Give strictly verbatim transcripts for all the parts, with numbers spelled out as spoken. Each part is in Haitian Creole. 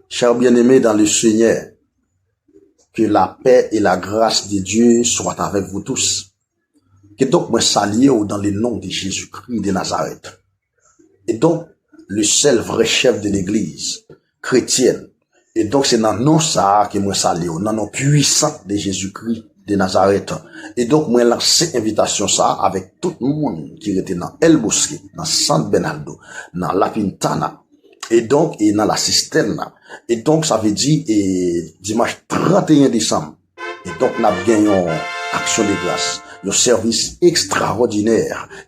Chers bien-aimés dans le Seigneur, que la paix et la grâce de Dieu soient avec vous tous. Kidonk, mwen salye w dans le nom de Jésus-Christ de Nazareth. Edonk, le sèl vrè chèf de legliz kretyèn. Edonk, se nan non sa a ke mwen salye w, nan non pwisan de Jezikri de Nazarèt. Edonk, mwen lanse envitasyon sa a avèk tout moun ki rete nan El Bosque, nan Sant Bernardo, nan La Pintana, edonk, e nan La Cisterna. Edonk, sa vle di, e, dimanch trannteyen desanm, Edonk, n ap gen yon aksyon de gras, yon sèvis ekstraòdinè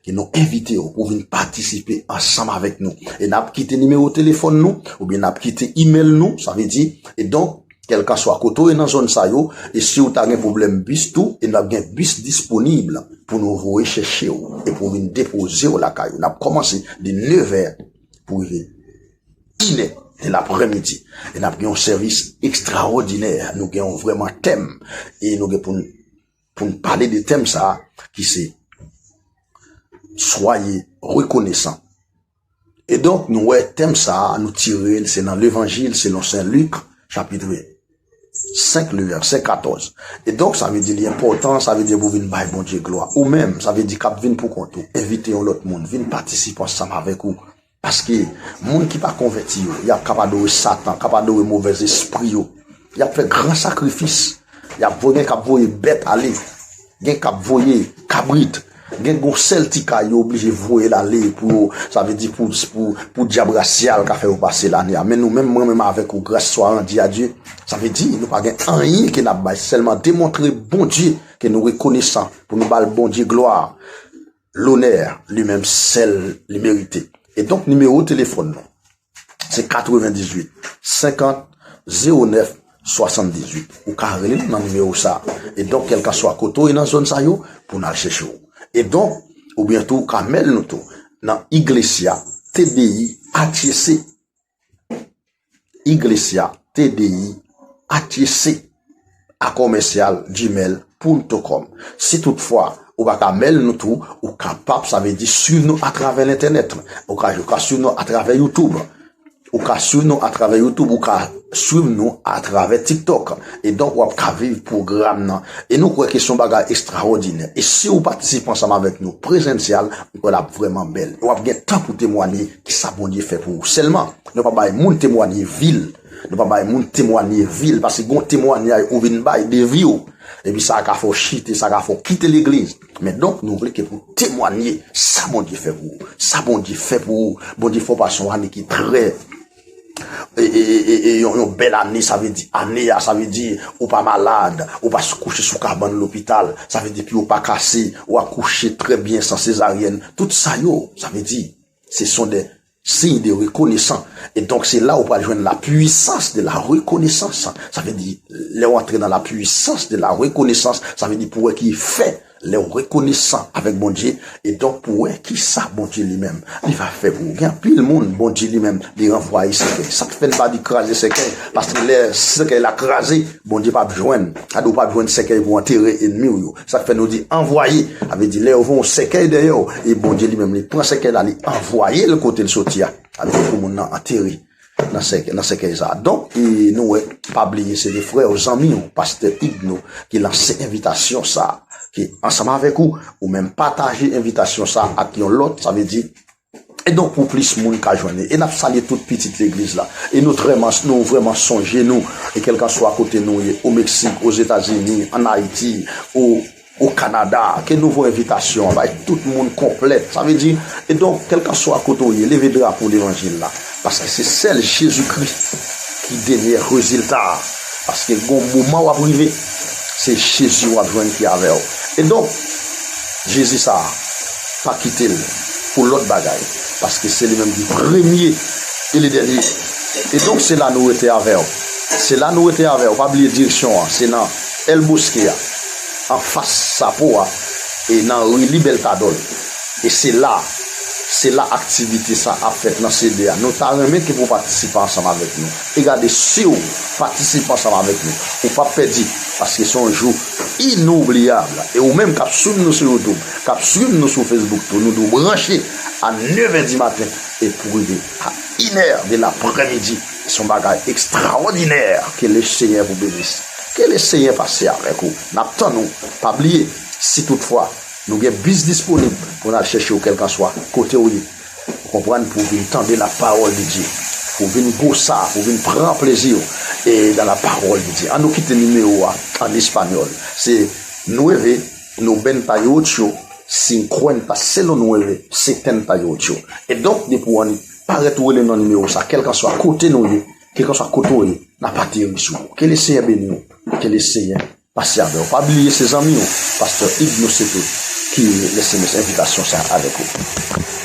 ke nou envite w pou vin patisipe ansanm avèk nou. E n ap kite nimewo telefòn nou, oubyen n ap kite imèl nou, sa vle di, edonk, kèlkanswa kote w ye nan zòn sa yo, e si w ta gen pwoblèm bis tou, e n ap gen bis disponib pou nou voye chèche w, e pou vin depoze w lakay ou. N ap kòmanse de nevè pou rive inè de laprèmidi. E n ap gen yon sèvis ekstraòdinè. Nou gen yon vrèman tèm. E nou gen pou n, pou n pale de tèm sa a, ki se Soyez reconnaissants. Edonk, nou wè tèm sa a, nou tire l, se nan Levanjil selon Sen Lik, chapit senk, le vèsè katòz. Edonk, sa vle di li enpòtan, sa vle di pou vin bay Bondye glwa. Ou menm, sa vle di k ap vin pou kont ou, envite yon lòt moun, vin patisipe ansanm avèk ou. Paske moun ki pa konvèti yo, y ap k ap adore Satan, k ap adore movèzespri yo. Y ap fè gran sakrifis. Y ap voye, gen k ap voye bèt ale. Gen k ap voye kabrit. Gen gon sèl ti kay yo oblije voye l ale pou yo, sa vle di pou, pou, pou dyab rasyal ka fè yo pase lane a. Men nou menm, mwen menm avèk ou, grâce soit rendue à Dieu. Sa vle di, nou pa gen anyen ke n ap bay, sèlman demontre Bondye ke nou rekonesan, pou nou ba l Bondye glwa, lonè li menm sèl li merite. Edonk, nimewo telefòn nou, se katrevendizuit, senkant, zewo nèf, swasanndizuit. Ou ka rele nou nan nimewo sa a. Edonk, kèlkanswa kote w ye nan zòn sa yo, pou n al chèche w. Edonk, oubyen tou, ou ka mèl nou tou nan Iglesia T D I H C, Iglesia T D I H C, a kòmèsyal gmail ponto com. Si toutfwa ou pa ka mèl nou tou, ou kapab, sa vle di, swiv nou atravè lentènèt. Ou ka, ou ka swiv nou atravè YouTube. Ou ka swiv nou atravè YouTube, ou ka swiv nou atravè TikTok. Edonk, w ap ka viv pwogram nan. E nou kwè ke se yon bagay ekstraòdinè. E si w patisipe ansanm avèk nou prezansyèl, nou kwè l ap vrèman bèl. W ap gen tan pou temwanye kisa Bondye fè pou ou. Sèlman, nou pa bay moun temwanye vi l. Nou pa bay moun temwanye vi l, paske gon temwanyaj ou vin bay de vi w. Epi sa ka fè w chite, sa ka fè w kite legliz. Men donk, nou vle ke pou temwanye sa Bondye fè pou ou. Sa Bondye fè pou ou. Bondye fè w pase yon ane ki trè, e, e, e, e, e, yon, yon bèl ane, sa vle di, ane a, sa vle di, ou pa malad, ou pa kouche sou kabann lopital, sa vle di, pye w pa kase, ou akouche trè byen san sezaryèn. Tout sa yo, sa vle di, se son de siy de rekonesan. Edonk, se la ou pral jwenn la puissance de la reconnaissance. Sa vle di, lè w antre nan la puissance de la reconnaissance, sa vle di pou wè ki fè lè w rekonesan avèk Bondye, edonk pou wè kisa Bondye li menm li va fè pou ou. Gen anpil moun, Bondye li menm, li ranvwaye sèkèy. Sa k fè n pa di kraze sèkèy? Paske lè sèkèy la kraze, Bondye p ap jwenn. Gade, ou p ap jwenn sèkèy pou antere enmi w yo. Sa k fè nou di anvwaye. Sa vle di, lè yo voye yon sèkèy dèyè w, e Bondye li menm, li pran sèkèy la, li anvwaye l kote l soti a. Sa vle di pou moun nan antere nan sèkèy, nan sèkèy sa a. Donk, e nou wè, pa bliye, se le frè w, zanmi w, pastè Igno, ki lanse envitasyon sa a. Ki ansanm avèk ou, ou menm pataje envitasyon sa a ak yon lòt, sa vle di, edonk pou plis moun ka jwenn li. E n ap salye tout pitit legliz la. E nou vrèman, nou vrèman sonje nou. E kèlkanswa kote nou ye, o Meksik, Ozetazini, ann Ayiti, o, o Kanada, ke nouvo envitasyon an bay tout moun konplèt. Sa vle di, edonk, kèlkanswa kote w ye, leve drapo levanjil la. Paske se sèl Jezikri ki dènye rezilta a. Paske gon moman w ap rive, se Jezi w ap jwenn ki avè w. Edonk, Jezi sa a, pa kite l pou lòt bagay, paske se li menm ki premye e le dènye. Edonk, se la nou rete avè w. Se la nou rete avè w. Pa bliye direksyon an, se nan El Bosque a, anfas Sapo a, e nan ri Libertador. E se la Se la aktivite sa ap fèt nan C D a. Nou ta renmen ke pou patisipe ansanm avèk nou. E gade, si w patisipe ansanm avèk nou, ou p ap pèdi, paske se yon jou inoubliyab. E ou menm k ap swiv nou sou YouTube, k ap swiv nou sou Facebook tou, nou di w branche a nèf è di maten e pou rive a inè de laprèmidi. Se yon bagay ekstrawòdinè. Ke le Senyè vous bénisse. Ke le Senyè pase avèk ou. N ap tann ou. Pa bliye, si toutfwa nou gen bis disponib pou n al chèche w kèlkanswa kote w ye. Ou konprann, pou vin tande la parole de Dieu. Pou vin gwo sa, pou vin pran plezi w e dans la parole de Dieu. An nou kite nimewo a an espanyòl. Se nueve noventa y ocho cincuenta, selo nueve setenta y ocho. E donk, depi w annik parèt ou rele nan nimewo sa, kèlkanswa kote nou ye, kèlkanswa kote w ye, n ap ateri sou ou. Ke le Senyè beni w. Ke le Senyè pase avè w. Pa bliye se zanmi w, pastè Igno Sepe, ki lese envitasyon sa avèk ou.